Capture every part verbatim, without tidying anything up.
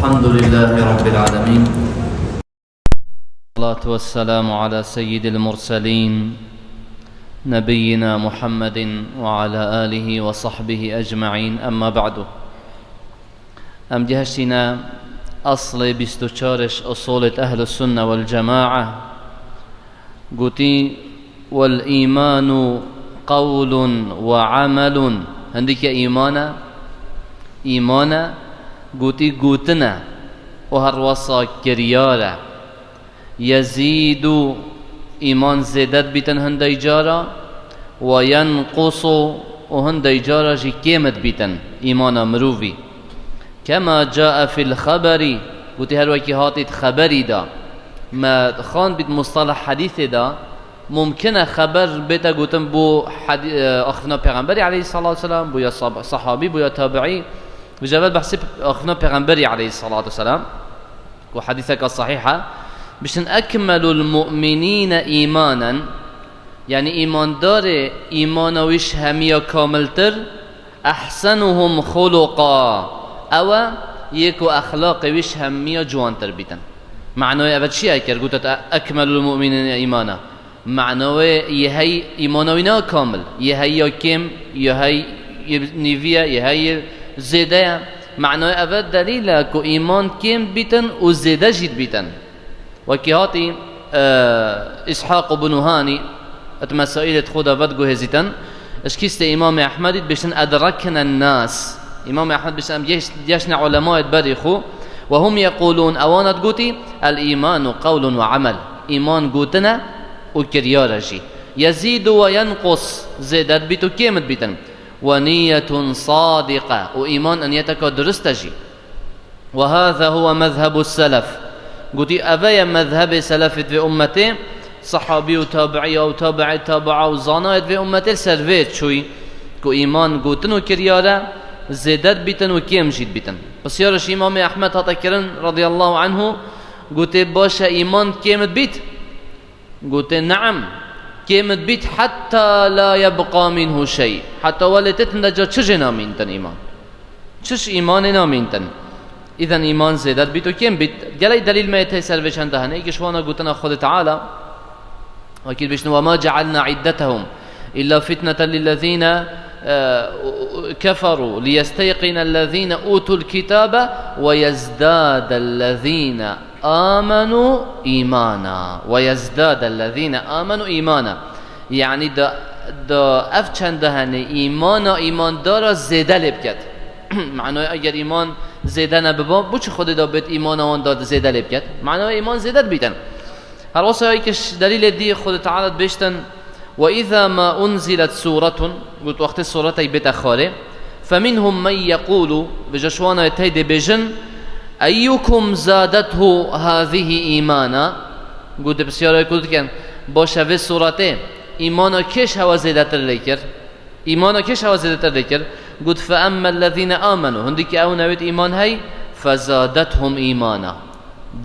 الحمد لله رب العالمين. الصلاة والسلام على سيد المرسلين نبينا محمد وعلى آله وصحبه أجمعين، أما بعد. Em gehiştîne aslê bîst û çar ji usulê ehlu sunne vel cemae. Gotî, "Vel îmanu qewlun ve amelun." Hindîke îman e, îman e, gotî gotin e û herwesa kiryar e. Yezîdu, îman zêde dibîtin hindey cara, ve yenqusu, û hindey cara jî kêm dibîtin îmana mirovî. Kema cae fil xeberi, gotî her wekî hatî di xeberî de. Me xan bît mustaleh hedîsê de, mumkin e xeber bête gotin bo hedi-, e, axiftina Pêxemberî aleyhissalatu vesselam, bo ya sab-, sahabî, bo ya tabiî, bi jevel behsê axiftina Pêxemberî aleyhissalatu vesselam, ku hedîseka sahîh e, bişin, "Ekmelul mu'minîne îmanen", yanî îmandarê îmana wî ji hemiya kamiltir, "ehsenuhum xuluqa", ew e yê ku exlaqê wî ji hemiya ciwantir bîtin. Manayê eve çi ye kir? Gotet, "Ekmelul mu'minîne îmana." Manayê yê hey îmana wî ne kamil. Yê hey ya kêm, yê hey yê nîvî ye, yê hey yê zêde ye. Manayê eve delîl e ku îman kêm dibîtin û zêde jî dibîtin. Wekî hatî, e, Îshaq û Bûnûhanî, et mesaîlê xwe de vediguhêzîtin, ji kîstê Îmamê Ehmedî dibêjin, "Edrekne nas." Îmamê Ehmed dibêjin, "Em geş-, geşne ulemayê berî xwe." "Ve hum yeqûlûn", ewana digotî, "El îmanu qewlun ve amel." Îman gotin e û kiryar e jî. "Yezîdu ve yenqus", zêde dibît û kêm dibîtin. "Ve niyetun sadiqe", û îman e niyeteka durist e jî. "Ve hâzâ huve mezhebu selef." Gotî, "Eve ye mezhebê selefê di vê ummetê, sahabî û tabiîya û tabiî tabiî û zanayê di vê ummetê li ser vê çûyî, ku îman gotin û kiryar e, zêde dibîtin û kêm jî dibîtin." Pisyar ji Îmamê Ehmed hate kirin, radiyallahu anhu, gotê, "Baş e, îman kêm dibît?" Gote, "Ne'em, kêm dibît heta la yebqa minhu şey." Heta welê te tinde ca çi jê namîntin îman. Çi ji îmanê namîntin. Îzen îman zêde dibît û kêm bît. Gelek delîl me yê tey ser vê çenda hene. Êkî ji wana gotina Xwedê Teala. Wekî dibêjin, "Ve ma cealna iddetehum illa fitneten lillezîne, e, keferû liyesteyqinellezîne utul kitabe ve yezdadellezîne amenu îmana ve yezdadellezîne amenu îmana." Yanî da, da ev çende hene îmana îmandara zêde lê biket. Manayê eger îman zêde nebiba, bo çi Xwedê da bêt îmana wan da zêde lê biket? Manayê îman zêde dibîtin. Her wisa yek ji delîlê dî Xwedê Teala dibêjtin, "Ve îza ma unzilet sûretun", got wextê sûretek bête xwarê, "feminhum men yeqûlu", vêca ji wana yê tey dê bêjin, "Eyyukum zadethu hâzihî îmana?" Got, dê pisyara ku dikin, "Baş e, vê sûretê îmana kê ji hewa zêdetir lê kir?" Îmana kê ji hewa zêdetir lê kir? Got, "Fe emmellezîne amenu", hindikî ew newêt îman hey, "fezadethum îmana."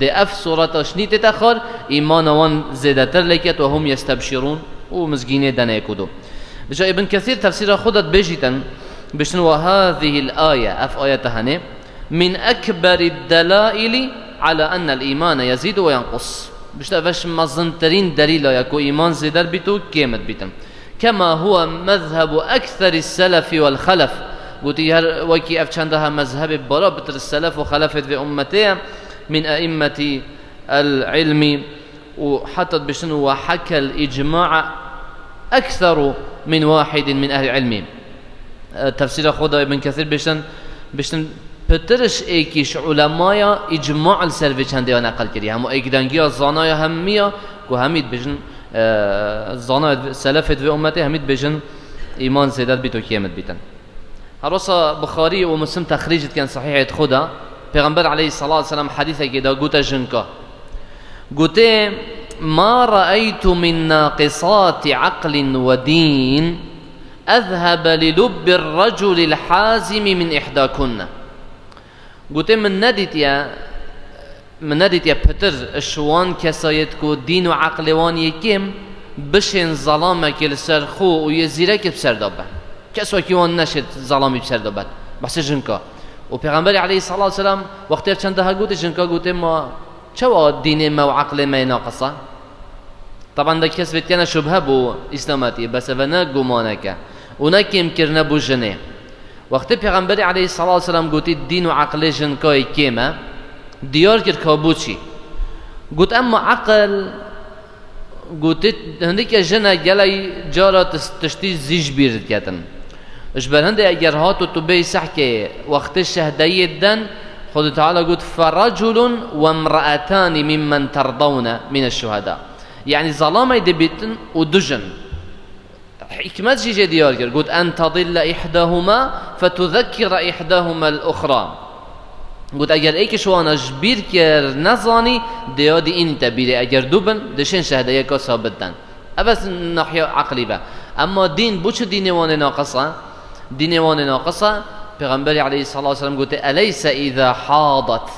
Dê ev sureta şinî tête xwar, îmana wan zêdetir lê ket, "ve hum yestebşirûn", û mizgînê denê ku do. Vêca Îbn Kesîr tefsîra xwe de dibêjîtin, biştin, "Ve hâzihil aye", ev ayete hene, "min ekberî delâilî ala ennel îmane yezîdu ve yenqus." Bişte, ev ji mezintirîn delîla ye ku îman zêde dibît û kêm dibîtin. "Kema huwe mezhebu ekserî selefi vel xelef." Gotî, her wekî ev çenda he mezhebê bara bitir selef û xelefê di vê ummetê ye, "min eimmetî el ilmi", û heta dibiştin, "Ve hakel icma'a ekseru min wahidin min ehli ilmi." E, tefsîra xwe de Ibn Kesîr biştin, biştin, "Pitir ji êkî ji ulemaya îcma li ser vê çendê ya neqil kiriye." Hemû êkdengiya zanaya hemiya ku hemî dibêjin, e, zanayê di-, selefê di vê ummetê hemî dibêjin îman zêde dibît û kêm dibîtin. Her wisa Buxarî û Muslim texrîc dikin sahîhê xwe de, Pêxember aleyhissalatu vesselam hedîsekê de gote jinka. Gote, "Ma re'eytu min naqisati aqlin ve dîn ezhebe li lubbir reculil hazimi min ihdakunne." Gote, "Min nedîtiye, min nedîtiye pitir ji wan kesayêt ku dîn û eqlê wan yê kêm bişên zelamekê li ser xwe û yê zîrekê bi ser de be. Kes wekî wan neşêt zelamî bi ser de bet." Behsê jinka. Û Pêxemberê aleyhissalatu vesselam wextê ev çend daha gotê, jinka gotê, ma çawa dînê me û eqlê me yê naqis e? Taban de kes vê dikene şubhe bo îslametiyê, bes eve ne gumaneke û ne kêmkirine bo jinê. Wextê Pêxemberê aleyhissalatu vesselam gotî dîn û eqlê jinka yê kêm e, diyar kir ka bo çi. Got, emma eqil, gotî, hindike jin e gelek cara tis-, tiştî zî ji bîr diketin. Ji ber hindê eger hat û tu bêyî sehkê wextê şehdeyiyê diden, Xwedê Teala got, "Feraculun ve mraetani mimmen terdawne mine şuheda." Yanî zelamey dibîtin û du jin. Hikmet jî jê diyar kir. Got, "En tadille ihdahuma fetuzekkire ihdahuma el-uxra." Got, eger êk ji wana ji bîr kir, nezanî, dêya dî înî te bîrê. Eger du bin, dişên şehdeyeka sabit den. Ev ez nahiya eqlî ve. Emma dîn, bo çi dînê wan ê naqis e? Dînê wan ê naqis e. Pêxemberê aleyhissalatu vesselam gotê, "Eleyse îza hadat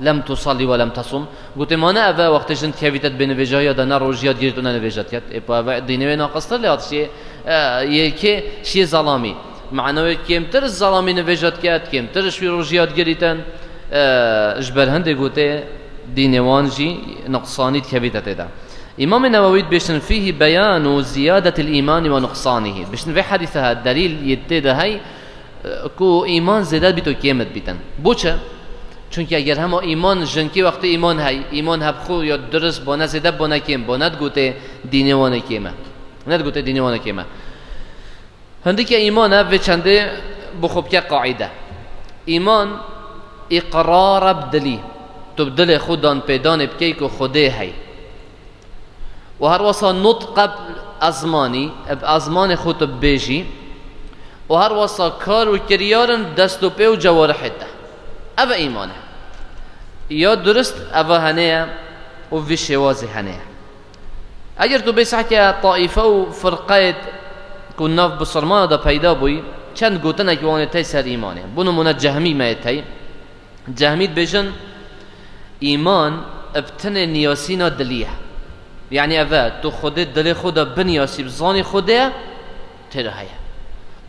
lem tusalli ve lem tasum." Gotê, ma ne ev e wextê jin dikevîte di bênivêjahiya de ne rojiya digirt û ne nivêja diket. Ê, pa ev e dînê wê naqistir lê hat şiyê, e, yê kê şiyê zelamî. Mena wê kêmtir zelamî nivêja diket, kêmtir ji wî rojiya digirîtin. E, ji ber hindê gotê dînê wan jî nuqsanî dikevîte tê de. Îmamê Newewî dibêjin, "Fîhî beyanu zîyadetil îmanî ve nuqsanîhî." Dibêjin vê hedîse he delîl yê tê de hey, ku îman zêde bîto kêm dibîtin. Bo çi? Çunkî eger hema îman jinkî wextê îman hey, îman hebxwe ya dirist bane zêde bane kêm, bane digotê dînê wan ê kêm e. Ne digotê dînê wan ê kêm e. Hindike îman e vê çendê bo xwe bike qaîde. Îman îqrar e bi dilî. Tu bi dilê xwe dan pêdanê bikey ku Xwedê hey. Û her wesa nutq e bi ezmanî, bi ezmanê xwe tu bibêjî. Û her wesa kar û kiryar in dest û pê û cewarihê te. Ev e îman e. Ya durist eva hene ye û vî şêwazî hene ye. Eger tu bê sehke taîfe û firqeyê ku nav bisilmana de peyda bûyî, çend gotinek wan ê tey ser îmanê. Bo nimûne cehmî me yê tey. Cehmî dibêjin, îman bi tinê niyasîna dilî ye. Yanî ev e, tu Xwedê dilê xwe de biniyasî, bizanî Xwedê ye, tê de heye.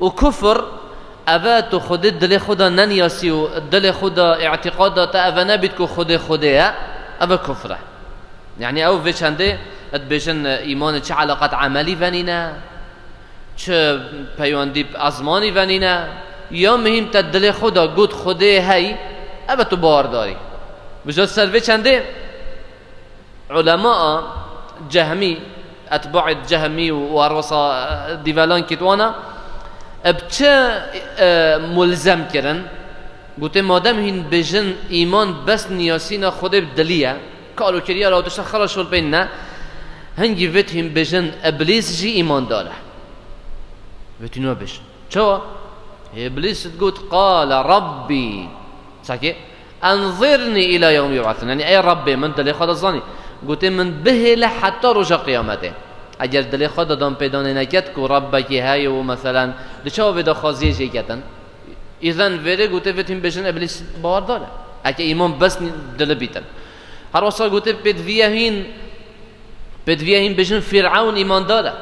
Û kufr, ev e, tu Xwedê dilê xwe de neniyasî û dilê xwe de îtîqada te ev e nebît ku Xwedê Xwedê ye, ev e kufr e. Yanî ew vê çendê dibêjin, îmanê çi eleqet emelî ve nîne, çi peywendî bi ezmanî ve nîne, ya muhîm te dilê xwe de got Xwedê hey, ev e tu bawer darî. Bi jêr ser vê çendê ulema cehmî, etbaê cehmî û herwesa, e, dîvelankê wana, e, bi çi, e, mulzem kirin? Gotê, madem hîn bêjin îman bes niyasîna Xwedê bi dilî ye, kar û kiryara û tişta xira şol pê ne, hingî vêt hîn bêjin Îblîs jî îmandar e. Vêt hîn we bêjin. Çawa? Îblîs digot, "Qale Rabbî." Sakê, "Enzirnî îla yewmî yub'asûn." Yanî, ey Rabbê min, dilê xwe de zanî. Gotê, "Min bihêle heta roja qiyametê." Eger dilê xwe de dan pêdanê neket ku Rabbekî heye û, meselen, di çawa vê daxwaziyê jê ketin? Îzen vêrê gotê vêt hîn bêjin Îblîs bawerdar e. Eke îman bes nî-, dilî bîtin. Her wesa gotê pêdiviye hîn, pêdiviye hîn bêjin Fîr'ewn îmandar e.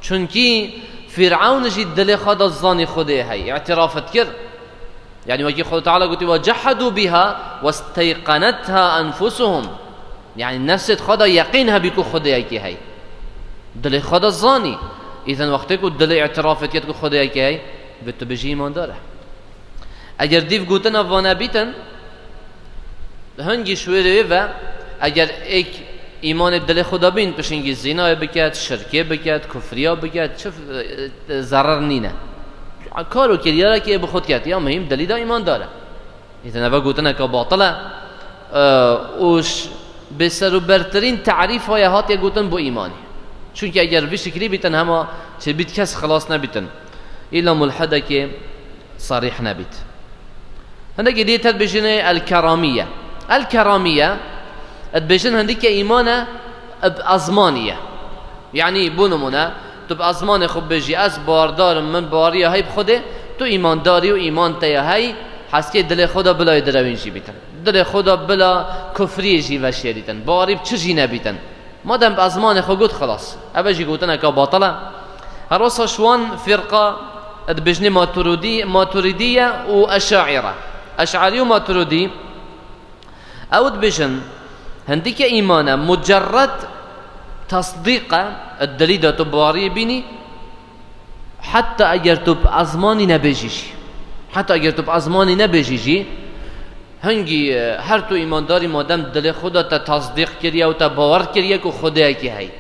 Çunkî Fîr'ewn jî dilê xwe de zanî Xwedê hey, îtiraf dikir. Yanî wekî Xwedê Teala gotî, "Ve cehedû biha westeyqenetha enfusuhum." Yanî nefsê xwe de yeqîn hebî ku Xwedêyekî hey. Dilê xwe de zanî. Îzen wextê ku dilê îtiraf diket ku Xwedêyekî hey, vê tu bijî îmandar e. Eger dîv gotina vane bîtin, hingî şwêrê wê ve, eger êk îmanê dilê xwe de bîn, pişingî zînayê biket, şirkê biket, kufriya biket, çi, e, zerer nîne. Kar û kiryarekê bi xwe diket, ya muhîm dilî de îmandar e. Îzen eve gotineke batil e, e, û ş-, bêserûbertirîn tarîfa ye hatiye gotin bo îmanî. Çunkî eger vî şiklî bîtin hema çêbît kes xilas nebîtin. Îla mulhidekê serîh nebît. Hindekî dî te dibêjinê el-keramiye. El-keramiye, dibêjin hindike îman e, bi ezmanî ye. Yanî, bo nimûne, tu bi ezmanê xwe bibêjî, "Ez bawerdar im, min baweriya hey bi Xwedê", tu îmandarî û îman te ya hey, heskê dilê xwe de bila yê direwîn jî bîtin. Dilê xwe de bila kufriyê jî veşêrîtin. Bawerî bi çi jî nebîtin. Madem bi ezmanê xwe got, xilas. Ev jî gotineke batil e. Her wisa ji wan firqa dibêjinê Maturidi-, Maturidiye û Eşaîre. Eş'arî û Maturidî, ew dibêjin, hindike îman e, mucerred tesdîq e, di dilî de tu baweriyê bînî, heta eger tu bi ezmanî nebêjî jî. Heta eger tu bi ezmanî nebêjî jî, hingî, e, her tu îmandarî madem dilê xwe de te tasdîq kiriye û te bawer kiriye ku Xwedeyekî heye.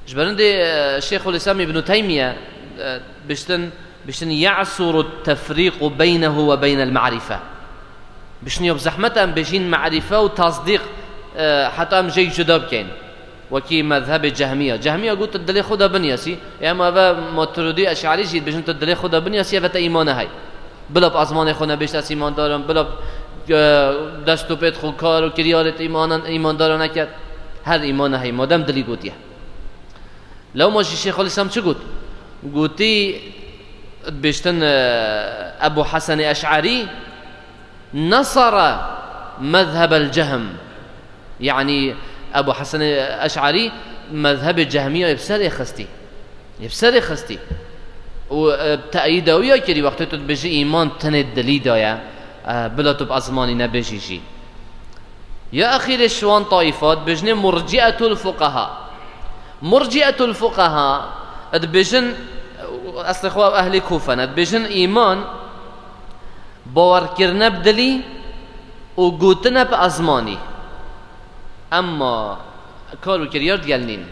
Ji ber hindê, e, Şêxul Îslam Îbnû Teymiye, e, biştin, biştin, "Ye'suru tefrîqu beynehu ve beynel ma'rife." Biştin, ya bi zehmet em bêjîn ma'rife û tasdîq, e, heta em jê cuda bikeyn. Wekî mezhebê Cehmiya. Cehmiya got, dilê xwe de binyasî. Ema ve Maturidî Eş'arî jî dibêjin, tu dilê xwe de binyasî, eve te îmana hey. Bila bi ezmanê xwe nebêjt, ez îmandar im, bila, e, dest û pêt xwe kar û kiryarê te îmanan, îmandara neket. Her îmana hey, madem dilî gotiye. Lewma jî Şêxul Îslam çi got? Gotî, dibêjtin, e, Ebu Hesenê Eş'arî, "Nesara mezhebel Cehm." Yanî Ebu Hesenê Eş'arî mezhebê Cehmiya yê bi ser ê xistî. Yê bi ser ê xistî. Û, e, te'yîda wî ya kirî, wextê tu dibêjî îman tenê dilî de ye, e, bila tu bi ezmanî nebêjî jî. Ya exîrê ji wan taifa dibêjinê murci'etul fuqeha. Murci'etul fuqeha dibêjin, eslê xwe ew ehlê Kûfe ne, dibêjin îman bawerkirine bi dilî û gotine bi ezmanî. Emma kar û kiryar digel nîn.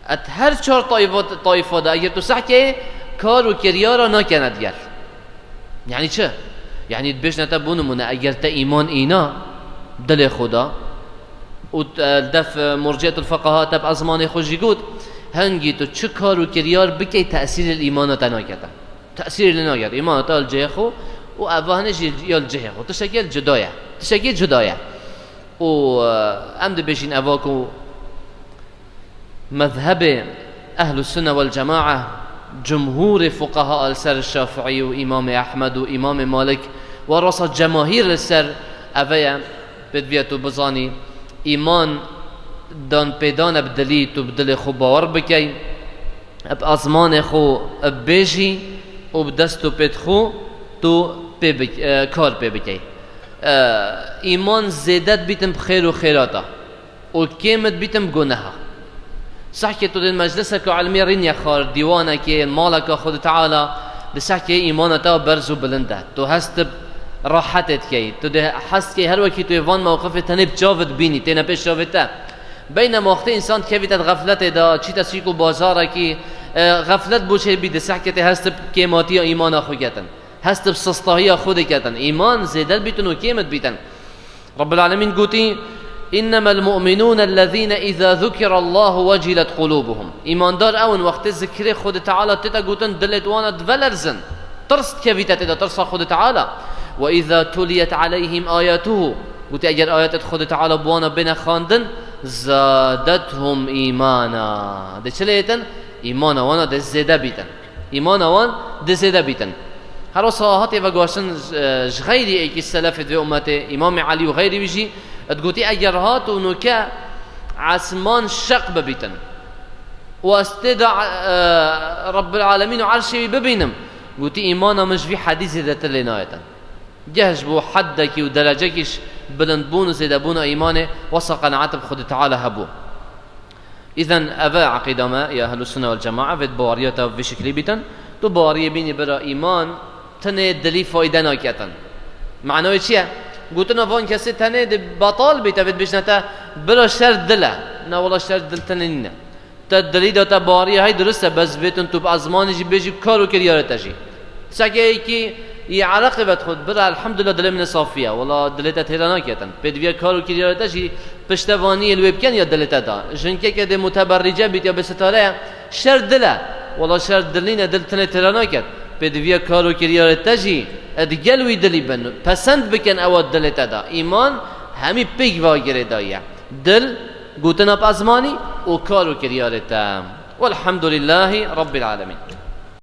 Et her çar taifa, taifa de eger tu sehkeyê kar û kiryara nakene digel. Yanî çi? Yanî dibêjne te bo nimûne eger te îman îna dilê xwe de û te, def, e, murci'etul fuqeha te bi ezmanê xwe jî got, hingî tu çi kar û kiryar bikey tesîrê li îmana te nakete. Tesîrê lê naket. Îmana te li cihê xwe û eva hene jî ya li cihê xwe. Tiştekî li cuda ye. Tiştekî cuda ye. Û, e, em dibêjin eva ku mezhebê Ehlus Sunne wal Cema'a, cumhurê fuqeha li ser Şafi'î û Îmamê Ehmed û Îmamê Malik, werasa cemahîr li ser eve ye, pêdiviya tu bizanî, îman dan pêdan e bi dilî, tu bi dilê xwe bawer bikey, bi ezmanê xwe bêjî û bi dest û pêt xwe tu pê bik-, e, kar pê bikey. E, îman zêde dibîtin bi xêr û xêrata. û kêm dibîtin bi guneha. Sehkê tu dê mecliseke ilmî rînye xar, dîwanekê, maleka Xwedê Teala, di sehkê îmana te berz û bilind e. Tu hest bi rahetê dikey. Tu dê hest dikey her wekî tu yê van mewqifê tenê bi çav dibînî, têne pêş çavê te. Beynema wextê însan dikevîte di xefletê de, çîte sîk û bazarekî, e, xeflet bo çêbî, di sehkê tê hest bi kêmatiya îmana xwe ketin. Hest bi sistahiya Xwedê ketin. Îman zêde dibîtin û kêm dibîtin. Rabbil Alemîn gotî, "Innemel mu'minûne ellezîne îzâ zukirallâhu vecilet qulûbuhum." Îmandar ew in, wextê zikrê Xwedê Teala tête gotin, dilê wan divelerz in. Tirs dikevîte tê de, tirsa Xwedê Teala. "Ve îzâ tuliyet aleyhim âyatuhu." Gotî, eger ayetê Xwedê Teala bi wan bêne xwendin, "zâdethum îmana." Dê çi lê yitin? Îmana wan dê zêde bîtin. Îmana wan dê zêde bîtin. Her wisa hatiye veguhaştin, e, ji xeyrî êkî selefê di vê ummetê, Îmamê Elî û xeyrî wî jî, digotî, eger hat û nûke esman şeq bibîtin û ez tê de, e, Rabbil Alemîn û erşê wî bibînim, gotî, îmana min ji vî hedî zêdetir lê nayetin. Geh ji bo heddekî û derecekî ji bilindbûn û zêdebûna îmanê wisa qenaet bi Xwedê Teala hebû. Îzen eve eqîda me ya Ehlus Sunne wal Cema'a, vê baweriya te vê şeklî bîtin. Tu baweriyê bînî bira îman tenê dilî fayde naketin. Manayê çi ye? Gotina van kesê tenê dê betal bîte, vê dibêjne te bira şer dil e. Na wela şer dil tenê nîne. Te dilî de te baweriya hey dirust e, bes bêtin tu bi ezmanî jî bêjî kar û kiryarê te jî. Sekeyekî yê ereqê vedixwit, bira elhamdulillah dilê min ê safî ye. Wela dilê te têra naketin. Pêdiviya kar û kiryarê te jî piştevaniyê li wê bikin ya dilê te da. Jinkeke dê muteberrîce bît ya bê sitare ye, şer dil e. Wela şer dil nîne, dil tenê têra naket. Pêdiviya kar û kiryarê te jî, e, digel wî dilî bin. Pesend bikin ewa dilê te da. Îman hemî pêk va girêdayî ye. Dil, gotina bi ezmanî û kar û kiryarê te. Welhamdulillahî Rabbil Alemîn.